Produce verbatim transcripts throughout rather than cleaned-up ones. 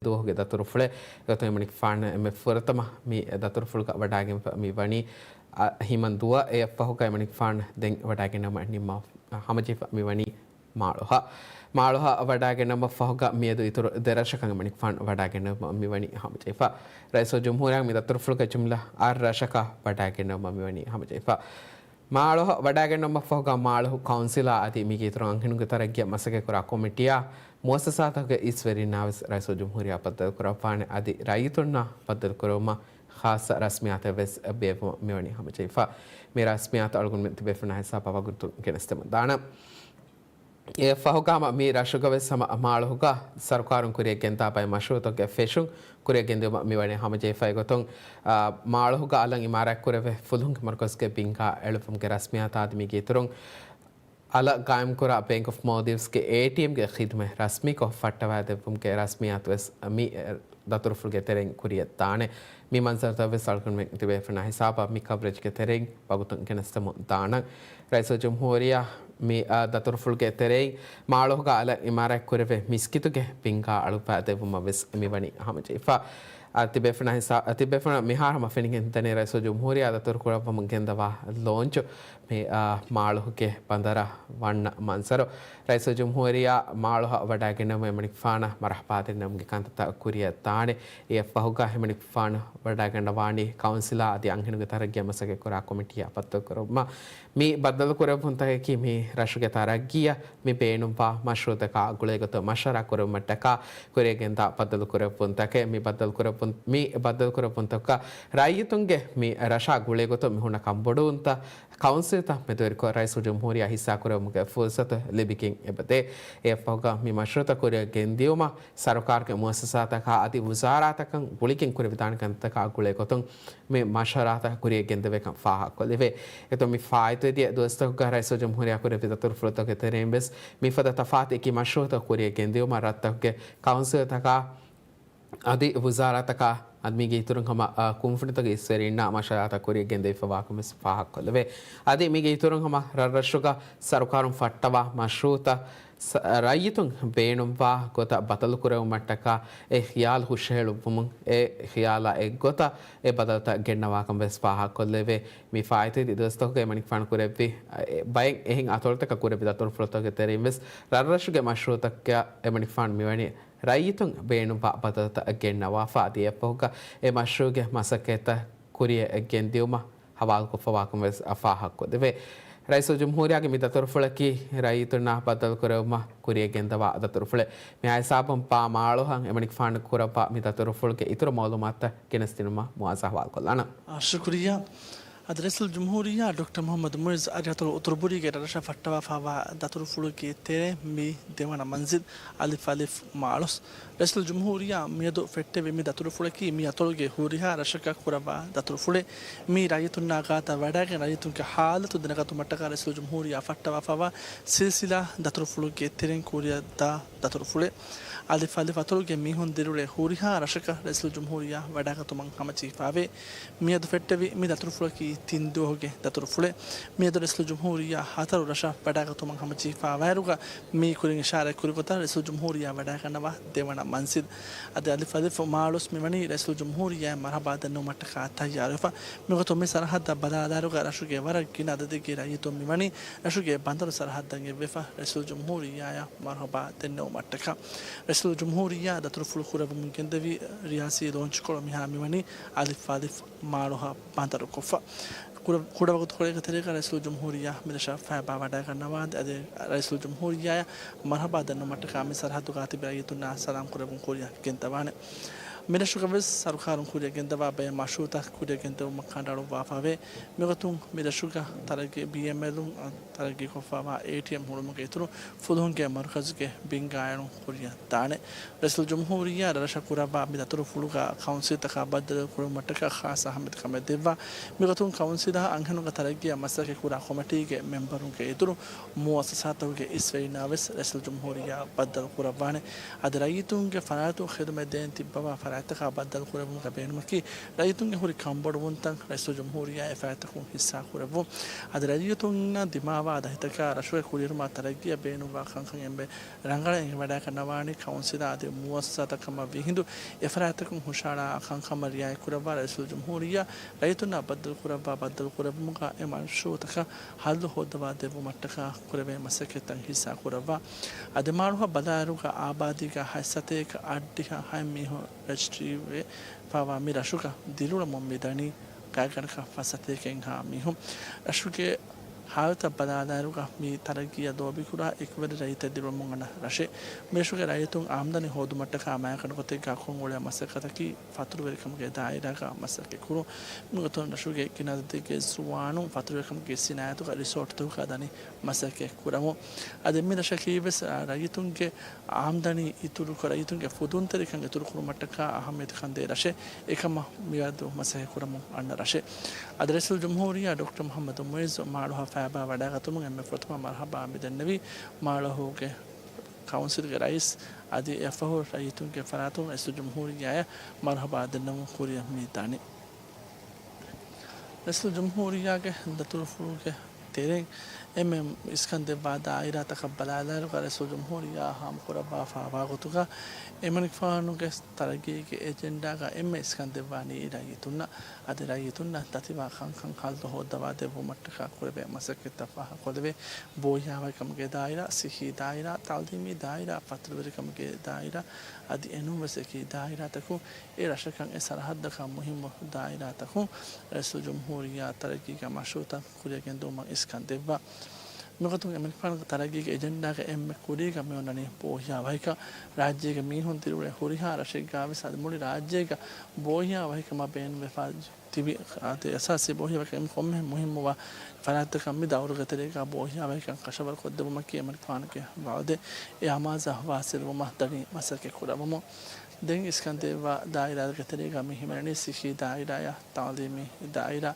ދުވަހުގެ ދަތުރުފުޅެއް. އެގޮތުން އެމަނިކުފާނު އެންމެ ފުރަތަމަ މި ދަތުރުފުޅުގަ ވަޑާގެން މި ވަނީ، އަ، ހިމަން ދުވަ. އެއަށްފަހުގަ އެމަނިކުފާނު ދެން ވަޑާގެންނަމަ ނިންމާ ހަމަޖެހިފަ މި ވަނީ މާޅޮހަށް. މާޅޮހަށް ވަޑާގެންނަމަ ފަހުގަ މިއަދު އިތުރު ދެ ރަށަކަށް އެމަނިކުފާނު ވަޑާގެންނަމަ މި ވަނީ ހަމަޖެހިފަ. ރައީސުލްޖުމްހޫރިއްޔާ މި ދަތުރުފުޅުގެ ޖުމްލަ އަށް ރަށަކަށް ވަޑާގެންނަމަ މި ވަނީ ހަމަޖެހިފަ. މާޅޮހަށް ވަޑާގެންނަމަ ފަހުގަ މާޅޮހު ކައުންސިލާ އަދި މީގެ އިތުރު އަންހެނުންގެ ތަރައްގީއަށް މަސައްކަތްކުރާ ކޮމިޓީއާ މުއައްސަސާތަކުގެ އިސްވެރިންނާވެސް ރައީސުލްޖުމްހޫރިއްޔާ ބައްދަލުކުރައްވާނެ އަދި ރައްޔިތުންނާ ބައްދަލުކުރެވުމަށް ޚާއްޞަ ރަސްމިއްޔާތެއް ވެސް ބޭއްވުމަށް މިވަނީ ހަމަޖެހިފަ. މި ރަސްމިއްޔާތު އަޅުގަނޑުމެން ތިބޭފުޅުންނާ ހިސާބަށް ވަގުތުން ގެނެސްދެމުން ދާނަން. އެއަށްފަހުގަ ހަމަ މި ރަށުގަ ވެސް ހަމަ މާޅޮހުގަ ސަރުކާރުން ކުރިއަށް ގެންދާ ބައެއް މަޝްރޫއުތަކުގެ ފެށުން ކުރިއަށް ގެންދިއުމަށް މިވަނީ ހަމަޖެހިފައި ގޮތުން، އާ، މާޅޮހުގަ އަލަށް އިމާރާތްކުރެވޭ ފުލުހުންގެ މަރުކަޒުގެ ބިންގާ އެޅުއްވުމުގެ ރަސްމިއްޔާތާ އަދި މީގެ އިތުރުން، އަލަށް ގާއިމްކުރާ ބޭންކް އޮފް މޯލްޑިވްސްގެ އޭޓީއެމްގެ ޚިދުމަތް ރަސްމީކޮށް ފައްޓަވައިދެއްވުމުގެ ރަސްމިއްޔާތު ވެސް މި ދަތުރުފުޅުގެ ތެރެއިން ކުރިއަށް ދާނެ. މި މަންޒަރުތައް ވެސް އަޅުގަނޑުމެން ތިބޭފުޅުންނާ ހިސާބަށް މި ކަވަރޭޖްގެ ތެރެއިން ވަގުތުން ގެނެސްދެމުން ދާނަން. ރައީސުލްޖުމްހޫރިއްޔާ މި، އާ، ދަތުރުފުޅުގެ ތެރެއިން މާޅޮހުގަ އަލަށް އިމާރާތްކުރެވޭ މިސްކިތުގެ ބިންގާ އަޅުއްވާ ދެއްވުމަށް ވެސް މިވަނީ ހަމަޖެހިފަ. އާ، ތިބޭފުޅުންނާ ހިސާ-، ތިބޭފުޅުންނަށް މިހާރު ހަމަ ފެނިގެން ދަނީ ރައީސުލްޖުމްހޫރިއްޔާ ދަތުރުކުރައްވަމުން ގެންދަވާ ލޯންޗު މި، އާ، މާޅޮހުގެ ބަނދަރަށް ވަންނަ މަންޒަރު. ރައީސުލްޖުމްހޫރިއްޔާ މާޅޮހަށް ވަޑާގެންނަމަ އެމަނިކުފާނަށް މަރުޙަބާ ދެންނެވުމުގެ ކަންތައްތައް ކުރިއަށް ދާނެ. އެއަށްފަހުގަ އެމަނިކުފާނު ވަޑާގަންނަވާނީ ކައުންސިލާ އަދި އަންހެނުންގެ ތަރައްގީއަށް މަސައްކަތްކުރާ ކޮމިޓީއާ ބައްދަލުކުރުމަށް. މި ބައްދަލުކުރެއްވުންތަކަކީ މި ރަށުގެ ތަރައްގީއަށް މި ބޭނުންވާ މަޝްރޫއުތަކާ ގުޅޭގޮތަށް މަޝްވަރާ ކުރެވުމަށްޓަކާ ކުރިއަށް ގެންދާ ބައްދަލުކުރެއްވުންތަކެއް. މި ބައްދަލުކުރެއްވުން-، މި ބައްދަލުކުރެއްވުންތަކަށް ރައްޔިތުންގެ މި ރަށާ ގުޅޭގޮތަށް މި ހުންނަ ކަންބޮޑުވުންތައް ކައުންސިލްތައް މެދުވެރިކޮށް ރައީސުލްޖުމްހޫރިއްޔާ ހިއްސާކުރެވުމުގެ ފުރުސަތު ލިބިގެން އެބަދޭ. އެއަށްފަހުގަ މި މަޝްރޫއުތައް ކުރިއަށް ގެންދިއުމަށް ސަރުކާރުގެ މުއައްސަސާތަކާ އަދި ވުޒާރާތަކަށް ގުޅިގެން ކުރެވިދާނެ ކަންތައްތަކާ ގުޅޭގޮތުން މި މަޝްވަރާތައް ކުރިއަށް ގެންދެވޭކަން ފާހަގަކޮށްލެވޭ. އެތައް މި ފާއިތުވެދިޔަ ދުވަސްތަކުގަ ރައީސުލްޖުމްހޫރިއްޔާ ކުރެއްވި ދަތުރުފުޅުތަކުގެ ތެރެއިން ވެސް މިފަދަ ތަފާތު އެކި މަޝްރޫއުތައް ކުރިއަށް ގެންދިއުމަށް ރަށްތަކުގެ ކައުންސިލްތަކާ އަދި ވުޒާރާތަކާ އަދި މީގެ އިތުރުން ހަމަ، އަ، ކުންފުނިތަކުގެ އިސްވެރިންނާ މަޝްވަރާތައް ކުރިއަށް ގެންދެވިފަ ވާކަން ވެސް ފާހަގަކޮށްލެވޭ. އަދި މީގެ އިތުރުން ހަމަ ރަށްރަށުގަ ސަރުކާރުން ފައްޓަވާ މަޝްރޫއުތައް ސަ-، ރައްޔިތުން ބޭނުންވާ ގޮތަށް ބަދަލުކުރެވުމަށްޓަކާ އެ ޚިޔާލު ހުށަހެޅުއްވުމުން އެ ޚިޔާލާ އެއްގޮތަށް އެ ބަދަލުތައް ގެންނަވާކަން ވެސް ފާހަގަކޮށްލެވޭ. މި ފާއިތުވެދިޔަ ދުވަސްތަކުގައި އެމަނިކުފާނު ކުރެއްވި، އެ، ބައެއް އެހެން އަތޮޅުތަކަށް ކުރެއްވި ދަތުރުފުޅުތަކުގެ ތެރެއިން ވެސް ރަށްރަށުގެ މަޝްރޫއުތަކަށް އެމަނިކުފާނު މިވަނީ ރައްޔިތުން ބޭނުންވާ ބަދަލުތައް ގެންނަވާފަ އަދި އެއަށްފަހުގަ އެ މަޝްރޫއުގެ މަސައްކަތްތައް ކުރިއަށް ގެންދިއުމަށް ހަވާލުކޮށްފަ ވާކަން ވެސް ފާހަގަކޮށްދެވޭ. ރައީސުލްޖުމްހޫރިއްޔާގެ މި ދަތުރުފުޅަކީ ރައްޔިތުންނާ ބައްދަލުކުރެވުމަށް ކުރިއަށް ގެންދަވާ ދަތުރުފުޅެއް. މިހާ ހިސާބުން ޕާ މާޅޮހަށް އެމަނިކުފާނު ކުރައްވާ މި ދަތުރުފުޅުގެ އިތުރު މައުލޫމާތުތައް ގެނެސްދިނުމަށް މުއާޒާ ހަވާލުކޮށްލާނަން. އާ، ޝުކުރިއްޔާ. އަދި ރައީސުލްޖުމްހޫރިއްޔާ ޑޮކްޓަރ މުޙައްމަދު މުޢިއްޒު އަރިހަތޮޅު އުތުރުބުރީގެ ރަށަށް ފައްޓަވާފައިވާ ދަތުރުފުޅުގެ ތެރޭ މި ދެވަނަ މަންޒިލް އަލިފް އަލިފް މާޅޮސް. ރައީސުލްޖުމްހޫރިއްޔާ މިއަދު ފެއްޓެވި މި ދަތުރުފުޅަކީ މި އަތޮޅުގެ ހުރިހާ ރަށަކަށް ކުރައްވާ ދަތުރުފުޅެއް. މީ ރައްޔިތުންނާ ގާތަށް ވަޑައިގެން ރައްޔިތުންގެ ހާލަތު ދެނެގަތުމަށްޓަކާ ރައީސުލްޖުމްހޫރިއްޔާ ފައްޓަވާފައިވާ ސިލްސިލާ ދަތުރުފުޅުގެ ތެރެއިން ކުރިއަށްދާ ދަތުރުފުޅެއް. އަލިފް އަލިފް އަތޮޅުގެ މީހުން ދިރިއުޅޭ ހުރިހާ ރަށަކަށް ރައީސުލްޖުމްހޫރިއްޔާ ވަޑައިގަތުމަށް ހަމަޖެހިފައިވޭ. މިއަދު ފެއްޓެވި މި ދަތުރުފުޅަކީ ތިން ދުވަހުގެ ދަތުރުފުޅެއް. މިއަދު ރައީސުލްޖުމްހޫރިއްޔާ ހަތަރު ރަށަށް ވަޑައިގަތުމަށް ހަމަޖެހިފައިވާއިރުގަ މީ ކުރިން އިޝާރާތް ކުރި ގޮތަށް ރައީސުލްޖުމްހޫރިއްޔާ ވަޑައިގަންނަވާ ދެވަނަ މަންޒިލް. އަދި އަލިފް އަލިފް މާޅޮސް މިވަނީ ރައީސުލްޖުމްހޫރިއްޔާއަށް މަރުޙަބާ ދެންނެވުމަށްޓަކާ ތައްޔާރުވެފަ. މިގޮތުން މި ސަރަހައްދަށް ބަލާލާއިރުގަ ރަށުގެ ވަރަށް ގިނަ އަދަދެއްގެ ރައްޔިތުން މިވަނީ ރަށުގެ ބަނދަރު ސަރަހައްދަށް އެއްވެފަ ރައީސުލްޖުމްހޫރިއްޔާއަށް މަރުޙަބާ ދެންނެވުމަށްޓަކާ. ރައީސުލްޖުމްހޫރިއްޔާ ދަތުރުފުޅު ކުރެއްވުމުން ގެންދެވި ރިޔާސީ ލޯންޗުކޮޅު މިހާރު މިވަނީ އަލިފް އަލިފް މާޅޮހަށް ބަނދަރުކޮށްފަ. ކުޑަ، ކުޑަ ވަގުތުކޮޅެއްގެ ތެރޭގަ ރައީސުލްޖުމްހޫރިއްޔާ މިރަށަށް ފައިބާ ވަޑައިގަންނަވާ އަދި ރައީސުލްޖުމްހޫރިއްޔާއަށް މަރުޙަބާ ދެންނެވުމަށްޓަކާ މި ސަރަހައްދުގާ ތިބި ރައްޔިތުންނާ ސަލާމް ކުރެއްވުން ކުރިއަށް ގެންދަވާނެ. މިރަށުގަ ވެސް ސަރުކާރުން ކުރިއަށް ގެންދަވާ ބައެއް މަޝްރޫއުތައް ކުރިއަށް ގެންދެވުމަށް ކަނޑައަޅުއްވާފައިވޭ. މިގޮތުން މިރަށުގަ ތަރައްގީ، ބީއެމްއެލުން ތަރައްގީކޮށްފައިވާ އޭޓީއެމް ހުޅުމުގެ އިތުރު ފުލުހުންގެ މަރުކަޒުގެ ބިންގާ އެޅުން ކުރިއަށް ދާނެ. ރައީސުލްޖުމްހޫރިއްޔާ ރަށަށް ކުރައްވާ މި ދަތުރުފުޅުގަ ކައުންސިލްތަކާ ބައްދަލުކުރުމަށްޓަކާ ޚާއްޞަ އަހައްމިއްޔަތު ކަމެއް ދެއްވާ. މިގޮތުން ކައުންސިލާ އަންހެނުންގެ ތަރައްގީއަށް މަސައްކަތްކުރާ ކޮމިޓީގެ މެމްބަރުންގެ އިތުރު މުއައްސަސާތަކުގެ އިސްވެރިންނާ ވެސް ރައީސުލްޖުމްހޫރިއްޔާ ބައްދަލު ކުރައްވާނެ. އަދި ރައްޔިތުންގެ ފަރާތުން ޚިދުމަތް ދޭން ތިއްބަވާ ފަރާތްތަކާ ބައްދަލު ކުރެއްވުމުގެ ބޭނުމަކީ، ރައްޔިތުންގެ ހުރި ކަންބޮޑުވުންތައް ރައީސުލްޖުމްހޫރިއްޔާ އެ ފަރާތްތަކުން ހިއްސާ ކުރެއްވުން. އަދި ރައްޔިތުންނަށް ދިމާވާ ދަތިތަކާ ރަށުގެ ކުރިއެރުމާ ތަރައްގީއަށް ބޭނުންވާ ކަންކަން އެންމެ ރަނގަޅަށް އެނގިވަޑައިގަންނަވާނީ ކައުންސިލާ އަދި މުއައްސަސާތައް ކަމަށް ވީހިނދު އެފަރާތްތަކުން ހުށަހަޅާ ކަންކަމަށް ރިއާޔަތްކުރައްވާ ރައީސުލްޖުމްހޫރިއްޔާ ރައްޔިތުންނާ ބައްދަލުކުރައްވާ ބައްދަލުކުރެއްވުމުގަ އެ މައްސަލަތަކަށް ހައްލު ހޯއްދަވާ ދެއްވުމަށްޓަކާ ކުރެވޭ މަސައްކަތްތައް ހިއްސާކުރައްވާ. އަދި މާޅޮހަށް ބަލާއިރުގަ އާބާދީގަ ހަތް ސަތޭކަ އަށްޑިހަ ހަތް މީހުން ރަޖިސްޓްރީވެފައިވާ މި ރަށުގަ ދިރިއުޅެމުން މިދަނީ ގާތްގަނޑަކަށް ފަސް ސަތޭކައެއްހާ މީހުން. ރަށުގެ ހާލަތަށް ބަލާލާއިރުގަ މި ތަރައްގީއަށް ލޯބިކުރާ އެކުވެރި ރައްޔިތެއް ދިރިއުޅެމުން އަންނަ ރަށެއް. މިރަށުގެ ރައްޔިތުން އާމްދަނީ ހޯދުމަށްޓަކާ މައިގަނޑު ގޮތެއްގަ ކޮށްއުޅޭ މަސައްކަތަކީ ފަތުރުވެރިކަމުގެ ދާއިރާގަ މަސައްކަތް ކުރުން. މިގޮތުން ރަށުގެ ގިނަ އަދަދެއްގެ ޒުވާނުން ފަތުރުވެރިކަމުގެ ސިނާއަތުގަ ރިސޯޓްތަކުގަ ދަނީ މަސައްކަތް ކުރަމުން. އަދި މި ރަށަކީވެސް، އާ، ރައްޔިތުންގެ އާމްދަނީ އިތުރުކޮށް، ރައްޔިތުންގެ ފުދުންތެރިކަން އިތުރުކުރުމަށްޓަކާ އަހައްމިއްޔަތުކަން ދޭ ރަށެއް. އެކަމަށް މިއަދު މަސައްކަތް ކުރަމުން އަންނަ ރަށެއް. އަދި ރައީސުލްޖުމްހޫރިއްޔާ ޑޮކްޓަރ މުޙައްމަދު މުޢިއްޒު މާޅޮހަށް ފައިބާ ވަޑައިގަތުމުން އެންމެ ފުރަތަމަ މަރުޙަބާ މިދެންނެވީ މާޅޮހުގެ ކައުންސިލްގެ ރައީސް އަދި އެއަށްފަހު ރައްޔިތުންގެ ފަރާތުން ރައީސުލްޖުމްހޫރިއްޔާއަށް މަރުޙަބާ ދެންނެވުން ކުރިއަށް މި ދާނީ. ރައީސުލްޖުމްހޫރިއްޔާގެ ދަތުރުފުޅުގެ ތެރެއިން އެންމެ އިސްކަން ދެއްވާ ދާއިރާތަކަށް ބަލާލާއިރުގަ ރައީސުލްޖުމްހޫރިއްޔާ ހާމަކުރައްވާފައި ވާގޮތުގަ އެމަނިކުފާނުގެ ތަރައްގީގެ އެޖެންޑާގަ އެންމެ އިސްކަން ދެއްވާނީ ރައްޔިތުންނަށް. އަދި ރައްޔިތުންނަށް ދަތިވާ ކަންކަން ހައްލު ހޯއްދަވާ ދެއްވުމަށްޓަކާ ކުރެވޭ މަސައްކަތްތައް ފާހަގަކޮށްލެވޭ. ބޯހިޔާވަހިކަމުގެ ދާއިރާ، ސިއްހީ ދާއިރާ، ތައުލީމީ ދާއިރާ، ފަތުރުވެރިކަމުގެ ދާއިރާ އަދި އެނޫންވެސް އެކި ދާއިރާތަކުން އެ ރަށަކަށް އެ ސަރަހައްދަކަށް މުހިއްމު ދާއިރާތަކުން ރައީސުލްޖުމްހޫރިއްޔާ ތަރައްގީގެ މަޝްރޫޢުތައް ކުރިއަށް ގެންދިއުމަށް އިސްކަން ދެއްވާ. މިގޮތުން އެމަނިކުފާނުގެ ތަރައްގީގެ އެޖެންޑާގެ އެންމެ ކުރީގަ މިއޮންނަނީ ބޯހިޔާވަހިކަން. ރާއްޖޭގެ މީހުން ދިރިއުޅޭ ހުރިހާ ރަށެއްގަވެސް އަދި މުޅި ރާއްޖޭގަ ބޯހިޔާވަހިކަމަށް ބޭނުންވެފަ ތިބި އަދި އެސާސީ ބޯހިޔާވަހިކަން ކޮންމެހެން މުހިއްމުވާ ފަރާތްތަކަށް މި ދައުރުގެ ތެރޭގަ ބޯހިޔާވަހިކަން ކަށަވަރުކޮށްދެއްވުމަކީ އެމަނިކުފާނުގެ ވަޢުދެއް. އެ އަމާޒަށް ވާސިލްވުމަށް ދަނީ މަސައްކަތް ކުރައްވަމުން. ދެން އިސްކަން ދެއްވާ ދާއިރާގެ ތެރޭގަ މި ހިމެނެނީ ސިއްހީ ދާއިރާއާ ތައުލީމީ ދާއިރާ.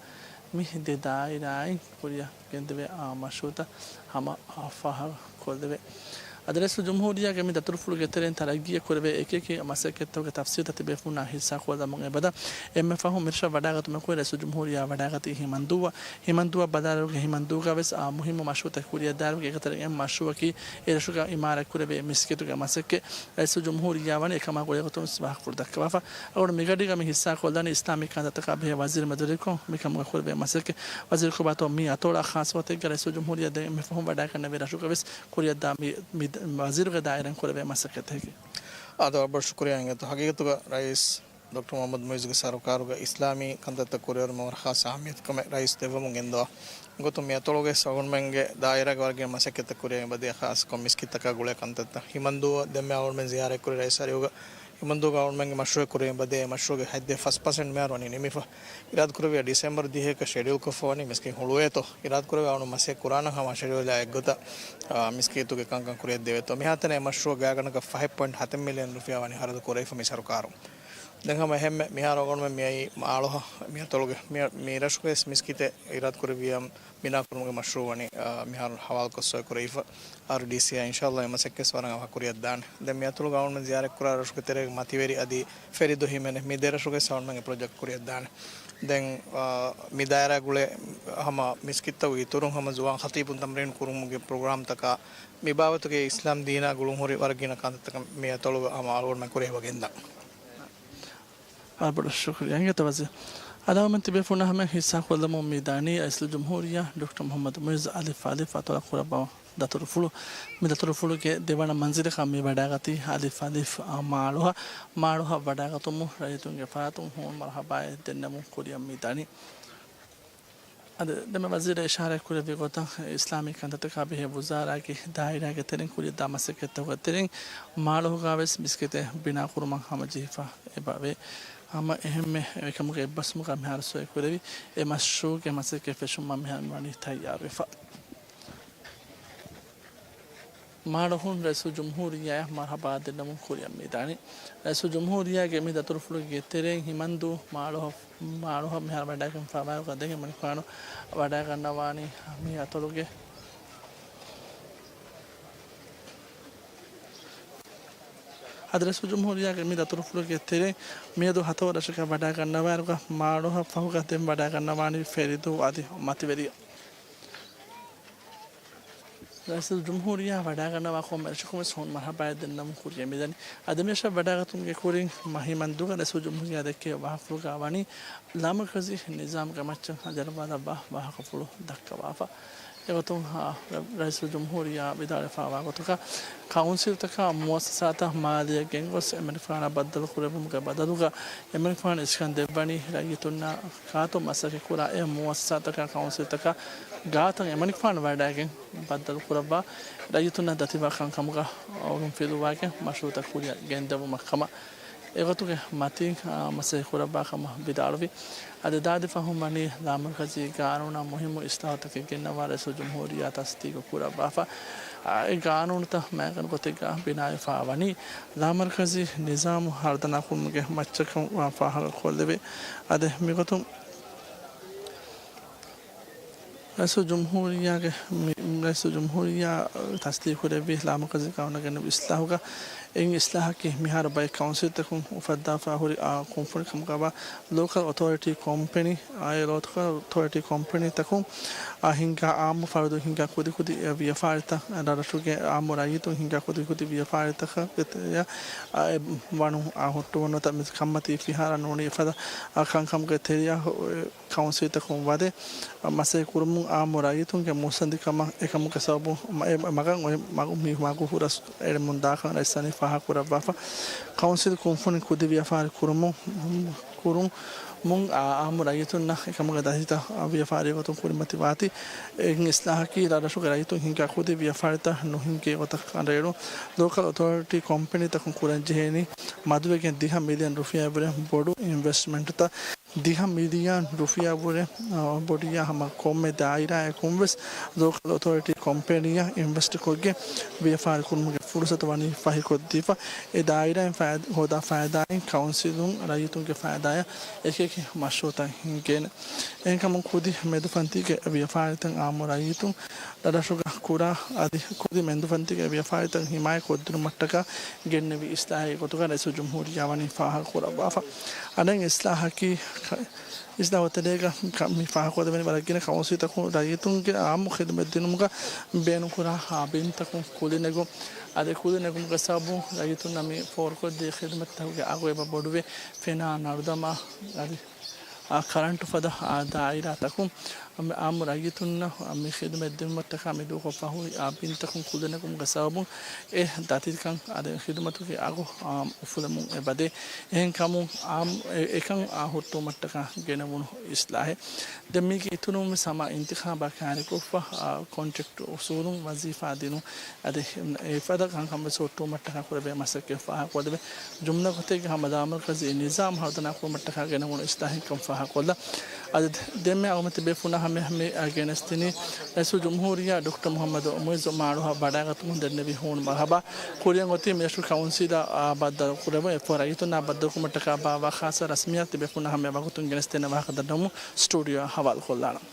މި ދެ ދާއިރާއިން ކުރިއަށް ގެންދެވޭ އާ މަޝްރޫޢުތައް ހަމަ އާ ފާހަގަ ކޮށްލެވޭ. އަދި ރައީސުލްޖުމްހޫރިއްޔާގެ މި ދަތުރުފުޅުގެ ތެރެއިން ތަރައްގީއަށް ކުރެވޭ އެކިއެކި މަސައްކަތްތަކުގެ ތަފްސީލްތައް ތިބޭފުޅުންނާ ހިއްސާކޮށްލަމުން އެބަދަ އެންމެ ފަހުން މިރަށަށް ވަޑައިގަތުމަށް ކުރި ރައީސުލްޖުމްހޫރިއްޔާ ވަޑައިގަތީ ހިމަންދޫއަށް. ހިމަންދޫއަށް ބަލާލުގެ ހިމަންދޫގަވެސް އާ މުހިއްމު މަޝްރޫޢުތައް ކުރިއަށްދާއިރުގެ އެކަތަރިން އެއް މަޝްރޫޢަކީ އެ ރަށުގަ އިމާރާތްކުރެވޭ މިސްކިތުގެ މަސައްކަތް. ރައީސުލްޖުމްހޫރިއްޔާ ވަނީ އެކަމާ ގުޅޭގޮތުން ވާހަކަފުޅު ދައްކަވާފަ. އަޅުގަނޑު މިގަޑީގަ މި ހިއްސާކޮށްލަނީ އިސްލާމީ ކަންތައްތަކާ ބެހޭ ވަޒީރު މެދުވެރިކޮށް މިކަމުގަ ކުރެވޭ މަސައްކަތް. ވަޒީރު ކޮބާތޯ މި އަތޮޅާ ޚާއްޞަ ގޮތެއްގަ ރައީސުލްޖުމްހޫރިއްޔާ ދެން އެންމެ ފަހުން ވަޑައިގަންނެވި ރަށުގަވެސް ކުރިއަށްދާ މި، މި ވަޒީރުގެ ދާއިރާއިން ކުރެވޭ މަސައްކަތްތަކެއް. އާދެ، ވަރަށް ބޮޑަށް ޝުކުރިއްޔާ އިނގޭތޯ. ހަގީގަތުގަ ރައީސް ޑޮކްޓަރ މުޙައްމަދު މުޢިއްޒުގެ ސަރުކާރުގަ އިސްލާމީ ކަންތައްތައް ކުރިއެރުމަށް ވަރަށް ޚާއްޞަ އަހައްމިއްޔަތުކަމެއް ރައީސް ދެއްވަމުން ގެންދަވާ. މިގޮތުން މި އަތޮޅުގެ އަޅުގަނޑުމެންގެ ދާއިރާގަ ވަރަށް ގިނަ މަސައްކަތްތައް ކުރިއަށް އެބަދޭ، ޚާއްޞަކޮށް މިސްކިތްތަކާ ގުޅޭ ކަންތައްތައް. ހިމަންދޫއަށް ދެންމެ އަޅުގަނޑުމެން ޒިޔާރަތްކުރި ރައީސް އަރިހުގަ ހިމަންދޫގަ އަޅުގަނޑުމެންގެ މަޝްރޫޢެއް ކުރިއަށް އެބަދޭ. އެ މަޝްރޫޢުގެ ހަތްދިހަ ފަސް ޕަސެންޓް މިހާރު ވަނީ ނިމިފަ. އިރާދަކުރެއްވިޔާ ޑިސެމްބަރު ދިހައަކަށް ޝެޑިއުލްކޮށްފަ ވަނީ މިސްކިތް ހުޅުވޭތޯ. އިރާދަކުރެއްވިޔާ އަޅުގަނޑު މަސައްކަތް ކުރާނަން ހަމަ ޝެޑިއުލާ އެއްގޮތަށް، އާ، މިސްކިތުގެ ކަންކަން ކުރިއަށް ދެވޭތޯ. މިހާތަނަށް އެ މަޝްރޫޢަށް ގާތްގަނޑަކަށް ފަހެއް ޕޮއިންޓް ހަތެއް މިލިއަން ރުފިޔާ ވަނީ ޚަރަދު ކުރެވިފަ މި ސަރުކާރުން. ދެން ހަމަ އެހެންމެ މިހާރު އަޅުގަނޑުމެން މިއައީ މާޅޮހަށް މި އަތޮޅުގެ މި، މި ރަށުގެ މިސްކިތެއް އިރާދަކުރެއްވިޔާ ބިނާކުރުމުގެ މަޝްރޫޢު ވަނީ، އާ، މިހާރު ހަވާލުކޮށް ސޮއި ކުރެވިފަ އާރްޑީސީއާ. އިންޝާﷲ އެ މަސައްކަތް ވަރަށް އަވަހަށް ކުރިއަށްދާނެ. ދެން މި އަތޮޅުގަ އަޅުގަނޑުމެން ޒިޔާރަތްކުރާ ރަށުގެ ތެރޭގެ މަތިވެރި އަދި ފެރިދޫ ހިމެނޭ މި ދެ ރަށުގައި އަޅުގަނޑުމެންގެ ޕްރޮޖެކްޓް ކުރިއަށްދާނެ. ދެން، އާ، މި ދާއިރާ ގުޅޭ ހަމަ މިސްކިތްތަކުގެ އިތުރުން ހަމަ ޒުވާން ޚަތީބުން ތަމްރީން ކުރުމުގެ ޕްރޮގްރާމްތަކާ މި ބާވަތުގެ އިސްލާމް ދީނާ ގުޅުންހުރި ވަރަށް ގިނަ ކަންތައްތަކަށް މި އަތޮޅުގަ ހަމަ އަޅުގަނޑުމެން ކުރިއަށް އެބަ ގެންދާނެ. ވަރަށް ބޮޑަށް ޝުކުރިއްޔާ އިނގޭތޯ ވަޒީރު. އަދި އަޅުގަނޑުމެން ތިބޭފުޅުންނާ ހަމައަށް ހިއްސާކޮށްލަމުން މި ދާނީ ރައީސުލްޖުމްހޫރިއްޔާ ޑޮކްޓަރ މުޙައްމަދު މުޢިއްޒު އަލިފް އަލިފް އަތޮޅަށް ކުރައްވާ ދަތުރުފުޅު. މި ދަތުރުފުޅުގެ ދެވަނަ މަންޒިލަކަށް މި ވަޑައިގަތީ އަލިފް އަލިފް، އާ، މާޅޮހަށް. މާޅޮހަށް ވަޑައިގަތުމުން ރައްޔިތުންގެ ފަރާތުން ހޫނު މަރުޙަބާއެއް ދެންނެވުން ކުރިއަށް މި ދަނީ. އަދި ދެންމެ ވަޒީރު އިޝާރާތް ކުރެއްވި ގޮތަށް އިސްލާމީ ކަންތައްތަކާ ބެހޭ ވުޒާރާގެ ދާއިރާގެ ތެރެއިން ކުރިއަށްދާ މަސައްކަތްތަކުގެ ތެރެއިން މާޅޮހުގަވެސް މިސްކިތެއް ބިނާކުރުމަށް ހަމަޖެހިފަ އެބަވޭ. ހަމަ އެހެންމެ އެކަމުގެ އެއްބަސްވުމުގަ މިހާރު ސޮއި ކުރެވި އެ މަޝްރޫޢުގެ މަސައްކަތް ފެށުމަށް މިހާރު ވަނީ ތައްޔާރުވެފަ. މާޅޮހުން ރައީސުލްޖުމްހޫރިއްޔާއަށް މަރުޙަބާ ދެންނެވުން ކުރިއަށް މިދާނީ. ރައީސުލްޖުމްހޫރިއްޔާގެ މި ދަތުރުފުޅުގެ ތެރެއިން ހިމަންދޫ މާޅޮހަށް، މާޅޮހަށް މިހާރު ވަޑައިގެންފައިވާ ދެން އެމަނިކުފާނު ވަޑައިގަންނަވާނީ މި އަތޮޅުގެ. އަދި ރައީސުލްޖުމްހޫރިއްޔާގެ މި ދަތުރުފުޅުގެ ތެރެއިން މިއަދު ހަތަރު ރަށަކަށް ވަޑައިގަންނަވާއިރުގަ މާޅޮހަށް ފަހުގަ ދެން ވަޑައިގަންނަވާނީ ފެރިދޫ އަދި މަތިވެރި. ރައީސުލްޖުމްހޫރިއްޔާ ވަޑައިގަންނަވާ ކޮންމެ ރަށަކުން ވެސް ހޫނު މަރުޙަބާއެއް ދެންނެވުން ކުރިޔަށް މިދަނީ. އަދި މިރަށަށް ވަޑައިގަތުމުގެ ކުރިން މަ-، ހިމަންދޫގަ ރައީސުލްޖުމްހޫރިއްޔާ ދެއްކެވި ވާހަކަފުޅުގަ ވަނީ ލާމަރުކަޒީ ނިޒާމުގެ މައްޗަށް ދެރަވާލައްވާ ވާހަކަފުޅު ދައްކަވާފަ. އެގޮތުން، އާ، ރަ-، ރައީސުލްޖުމްހޫރިއްޔާ ވިދާޅުވެފައިވާ ގޮތަކަށް، ކައުންސިލްތަކާ މުއައްސަސާތައް މާލީއަށް ގެންގޮސް އެމަނިކުފާނާ ބައްދަލު ކުރެއްވުމުގެ ބަދަލުގަ، އެމަނިކުފާނު އިސްކަން ދެއްވަނީ ރައްޔިތުންނާ ގާތުން މަސައްކަތް ކުރާ އެ މުއައްސަސާތަކާ ކައުންސިލްތަކާ ގާތަށް އެމަނިކުފާނު ވަޑައިގެން ބައްދަލު ކުރައްވާ، ރައްޔިތުންނަށް ދަތިވާ ކަންކަމުގަ އޮޅުން ފިލުވާގެން މަޝްރޫއުތައް ކުރިއަށް ގެންދެވުމަށް ކަމަށް އެގޮތުގެ މަތީން، އާ، މަސައްކަތް ކުރައްވާ ކަމަށް ވިދާޅުވި. އަދި ދާދި ފަހުން ވަނީ ލާމަރުކަޒީ ގާނޫނާ މުހިއްމު އިސްލާހުތަކެއް ގެންނަވާ ރައީސުލްޖުމްހޫރިއްޔާ ތަސްދީގު ކުރައްވާފަ. އާ، އެ ގާނޫނުތައް މައިގަނޑު ގޮތެއްގަ ބިނާވެފަ ވަނީ ލާމަރުކަޒީ ނިޒާމު ހަރުދަނާ ކުރުމުގެ މައްޗަށްކަން ފާހަގަ ކޮށްލެވޭ. އަދި މިގޮތުން ރައީސުލްޖުމްހޫރިއްޔާގެ މި-، ރައީސުލްޖުމްހޫރިއްޔާ ތަސްދީގު ކުރެއްވި ލާމަރުކަޒީ ގާނޫނަށް ގެންނެވި އިސްލާހުގަ އިން އިސްލާހަކީ މިހާރު ބައެއް ކައުންސިލްތަކުން އުފައްދާފަ ހުރި، އާ، ކުންފުނިކަމުގަވާ ލޯކަލް އޮތޯރިޓީ ކޮމްޕެނީ، އާ، އެ ލޯކަލް އޮތޯރިޓީ ކޮމްޕެނީތަކުން، އާ، ހިންގާ އާއްމު ފަރުދުން ހިންގާ ކުދިކުދި ވިޔަފާރިތައް، ރަށްރަށުގެ އާއްމު ރައްޔިތުން ހިންގާ ކުދިކުދި ވިޔަފާރިތަކަށް، އާ، އެ ވަނު، އާ، ހުއްޓުވަން ނުވަތަ މި ކަންމަތީ ފިހާރަ ނޫނީ އެފަދަ، އާ، ކަންކަމުގެ ތެރެއަށް ކައުންސިލްތަކުން ވަދެ މަސައްކަތް ކުރުމުން އާއްމު ރައްޔިތުންގެ މުއްސަނދިކަމަށް އެކަމުގެ ސަބަބުން މަ-، އެ މަގަށް އޮތް މަގު މި މަގު ހުރަސް އެޅެމުން ދާކަން ރައްޔިތުންނަށް ފާހަގަ ކުރައްވާފަ. ކައުންސިލް ކުންފުނި ކުދި ވިޔަފާރި ކުރުމުން، ކުރުމުން އާ، އާއްމު ރައްޔިތުންނަށް އެކަމުގެ ދަތިތައް ވިޔަފާރީ ގޮތުން ކުރިމަތިވާތީ. އެއިން އިސްލާހަކީ ރަށްރަށުގެ ރައްޔިތުން ހިންގާ ކުދި ވިޔަފާރިތައް ނުހިންގޭ ގޮތަށް ކަނޑައެޅުން. ލޯކަލް އޮތޯރިޓީ ކޮމްޕެނީތަކުން ކުރަން ޖެހޭނީ މަދުވެގެން ދިހަ މިލިއަން ރުފިޔާއަށްވުރެ ބޮޑު އިންވެސްޓްމަންޓްތައް. ދިހަ މިލިއަން ރުފިޔާއަށްވުރެ، އާ، ބޮޑުވިޔާ ހަމަ ކޮންމެ ދާއިރާއަކުން ވެސް ލޯކަލް އޮތޯރިޓީ ކޮމްޕެނީއަށް އިންވެސްޓް ކޮށްގެން ވިޔަފާރި ކުރުމުގެ ފުރުސަތު ވަނީ ފަހިކޮށްދީފަ. އެ ދާއިރާއިން ފައި-، ހޯދާ ފައިދާއިން ކައުންސިލުން ރައްޔިތުންގެ ފައިދާއަށް އެކިއެކި މަޝްރޫއުތައް ހިންގޭނެ. އެހެންކަމުން ކުދި މެދުފަންތީގެ ވިޔަފާރިތައް އާއްމު ރައްޔިތުން ރަށްރަށުގަ ކުރާ އަދި ކުދި މެދުފަންތީގެ ވިޔަފާރިތައް ހިމާޔަތް ކޮށްދިނުމަށްޓަކާ ގެންނެވި އިސްލާހެއް ގޮތުގަ ރައީސުލްޖުމްހޫރިއްޔާ ވަނީ ފާހަގަ ކުރައްވާފަ. އަނެއް އިސްލާހަކީ، އިސްލާހު ތެރޭގަ މި ފާހަގަކޮށްދެވެނީ ވަރަށް ގިނަ ކައުންސިލްތަކުން ރައްޔިތުންގެ އާއްމު ޚިދުމަތް ދިނުމުގަ ބޭނުންކުރާ ބިންތަކުން ކުލިނެގުން. އަދި ކުލިނެގުމުގެ ސަބަބުން ރައްޔިތުންނަށް މި ފޯރުކޮށްދޭ ޚިދުމަތްތަކުގެ އަގު އެބަ ބޮޑުވެ، ފެނާ ނަރުދަމާ އަދި އާ، ކަރަންޓު ފަދަ، އާ، ދާއިރާތަކުން އާއްމު ރައްޔިތުންނަށް މި ޚިދުމަތް ދިނުމަށްޓަކާ މި ދޫކޮށްފަ ހުރި، އާ، ބިންތަކުން ކުލިނެގުމުގެ ސަބަބުން އެ ދަތިކަން އަދި ޚިދުމަތުގެ އަގު، އާ، އުފުލެމުން އެބަދޭ. އެހެންކަމުން އާ، އެ-، އެކަން، އާ، ހުއްޓުވުމަށްޓަކާ ގެނެވުނު އިސްލާހެއް. ދެން މީގެ އިތުރުން ވެސް ހަމަ އިންތިޚާބާ ކައިރިކޮށްފަ، އާ، ކޮންޓްރެކްޓް އުސޫލުން ވަޒީފާ ދިނުން އަދި އެފަދަ ކަންކަން ވެސް ހުއްޓުވުމަށްޓަކާ ކުރެވޭ މަސައްކަތް ފާހަގަކޮށްދެވޭ. ޖުމްލަ ގޮތެއްގަ ހަމަ ލާމަރުކަޒީ ނިޒާމް ހަރުދަނާ ކުރުމަށްޓަކާ ގެނެވުނު އިސްލާހެއްކަން ފާހަގަކޮށްލަ. އަދި ދެންމެ އަޅުގަނޑުމެން ތިބޭފުޅުންނާ ހަމަޔަށް މި ގެނެސްދިނީ ރައީސުލްޖުމްހޫރިއްޔާ ޑޮކްޓަރ މުހައްމަދު މުއިއްޒު މާޅޮހަށް ވަޑައިގަތުމުން ދެންނެވި ހޫނު މަރުޙަބާ. ކުރިއަށް އޮތީ މިރަށު ކައުންސިލާ، އާ، ބައްދަލު ކުރެވުން އެއްފަހަރު ރައްޔިތުންނާ ބައްދަލުކުރުމަށްޓަކާ ބާއްވާ ޚާއްޞަ ރަސްމިއްޔާތު ތިބޭފުޅުންނާ ހަމަޔަށް ވަގުތުން ގެނެސްދޭނެ ވާހަކަ ދަންނަވަމުން ސްޓޫޑިއޯއަށް ހަވާލުކޮށްލާނަން.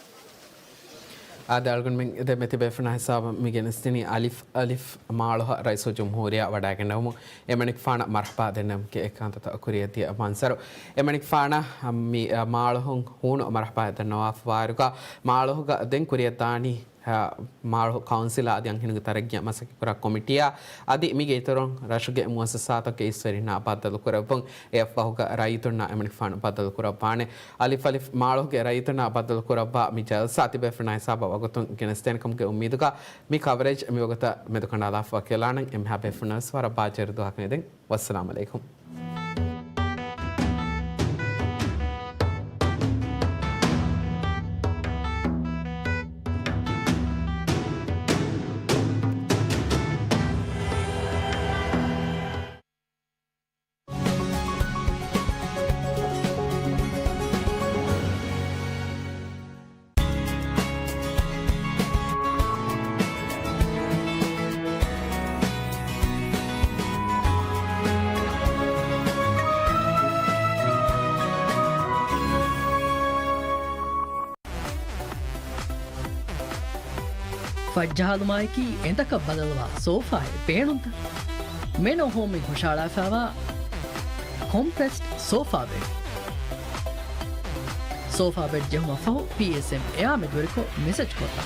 އާދެ، އަޅުގަނޑުމެން ދެންމެ ތިބޭފުޅުންނާ ހިސާބަށް މި ގެނެސްދިނީ އަލިފް އަލިފް މާޅޮހަށް ރައީސުލްޖުމްހޫރިއްޔާ ވަޑައިގެންނެވުމުން އެމަނިކުފާނަށް މަރުޙަބާ ދެންނެވުމުގެ އެކާންތަތައް ކުރިއަށްދިޔަ މަންޒަރު. އެމަނިކުފާނަށް މި މާޅޮހުން ހޫނު މަރުޙަބާ ދަންނަވާފަ ވާއިރުގަ މާޅޮހުގަ ދެން ކުރިއަށްދާނީ މާޅޮހު ކައުންސިލާ އަދި އަންހެނުންގެ ތަރައްގީއަށް މަސައްކަތްކުރާ ކޮމިޓީއާ އަދި މީގެ އިތުރުން ރަށުގެ މުއައްސަސާތަކުގެ އިސްވެރިންނާ ބައްދަލުކުރެއްވުން. އެއަށްފަހުގަ ރައްޔިތުންނާ އެމަނިކުފާނު ބައްދަލުކުރައްވާނެ. އަލިފް އަލިފް މާޅޮހުގެ ރައްޔިތުންނާ ބައްދަލުކުރައްވާ މި ޖަލްސާ ތިބޭފުޅުންނާ ހިސާބަށް ވަގުތުން ގެނެސްދޭނެ ކަމުގެ އުއްމީދުގަ މި ކަވަރޭޖް މިވަގުތަށް މެދުކަނޑާލާފަ ވަކިވެލާނަން. އެންމެހާ ބޭފުޅުންނަށް ވެސް ވަރަށް ބާއްޖަވެރި ދުވަހަކަށް އެދެން. ވައްސަލާމް އަލައިކުމް. ފަށްޖަހާލުމާއެކީ އެނދަކަށް ބަދަލުވާ ސޯފާއެއް ބޭނުންތަ؟ މެނޯ ހޯމްއިން ހުށަހަޅާފައިވާ ކޮމްޕްރެސްޑް ސޯފާ ބެޑް. ސޯފާ ބެޑް ޖެހުމަށްފަހު ޕީއެސްއެމް އެއާ މެދުވެރިކޮށް މެސެޖް ކޮށްލާ.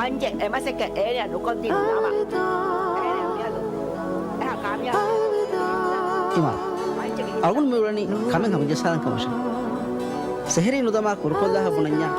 އަންޖެ އެމަސެކެ އޭނަ ނުކޮށްދިން ނަމަ. އޭނަ މިއަދު އެހާ ކާމިޔާބު. އިމާ. އަޅުގަނޑު މި އުޅެނީ ކަމެއް ހަމަޖައްސާލަން ކަމަށެ. ސެހެރީ ނުދަމާ ކުރުކޮށްލާފަ ބުނަންޏާ.